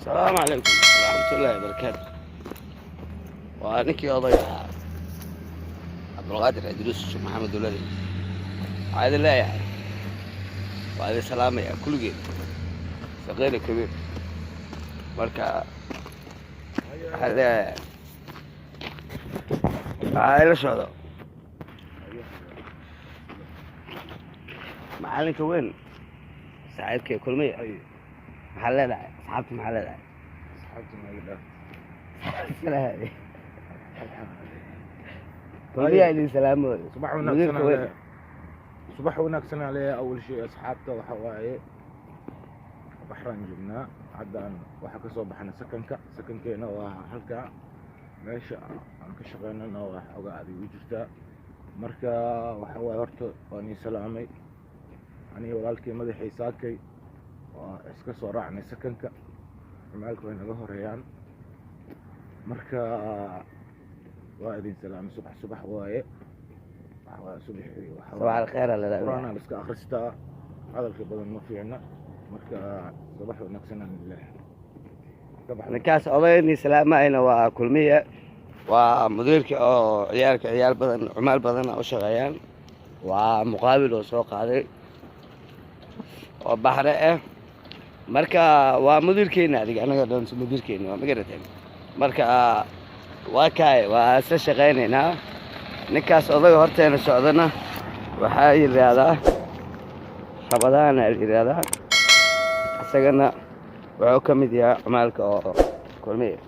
Asalaamu calaykum waraxmatullaahi wabarakaatu. Waa ninkii odayga ahaa, Cabdulqaadir Idriis Maxamed Dulali. Waxaa idin leeyahay, waa idin salaamaya kulligeen, saqiiri kabiir. Marka waxaan leeyahay, waxaa ila socdo macalinka weyn, saaxiibkay Kulmiya. Maxaa leedahay asxaabta? Maxaa leedahay? Salaam. Kulmiyaa idin salaamooyo. Subax mudiirka wanaagsan. Weyn. Subax wanaagsan ale. Awal shay, asxaabta, waxa waaye baxraan joognaa haddaan. Waxaa kasoo baxnay sakanka. Sakankeena waa halka meesha aan ka shaqeynana, waa xoogaa adig u jirtaa. Marka waxa waaye, horta waan ii salaamay aniga walaalkay madaxay saakay. Waa iska soo raacnay sakanka, cumaalka way naga horeeyaan. Marka waa idin salaamay. Subax subax waaye, waxa waaye subaxii waxa Sabax alkheer aa leedahay. Qur-aanaa la iska akhristaa, hadalka badan ma fiicna. Marka subax wanaagsan aan leeyahay. Ka baxda. Ninkaas odaynii salaamayna waa Kulmiye, waa mudiirka oo ciyaalka, ciyaal badan, cumaal badan u shaqeeyaan. Waa muqaabil oo soo qaaday oo baxre ah. Marka waa mudiirkeena adiga, anaga dhan mudiirkeena waa, ma garateen? Marka waa kaay, waa isla shaqaynaynaa. Ninkaas odaga horteena socdana waxaa yidhaahdaa Rabadaana la yidhaahdaa. Isagana wuxuu ka mid yahay cumaalka oo Kulmiye.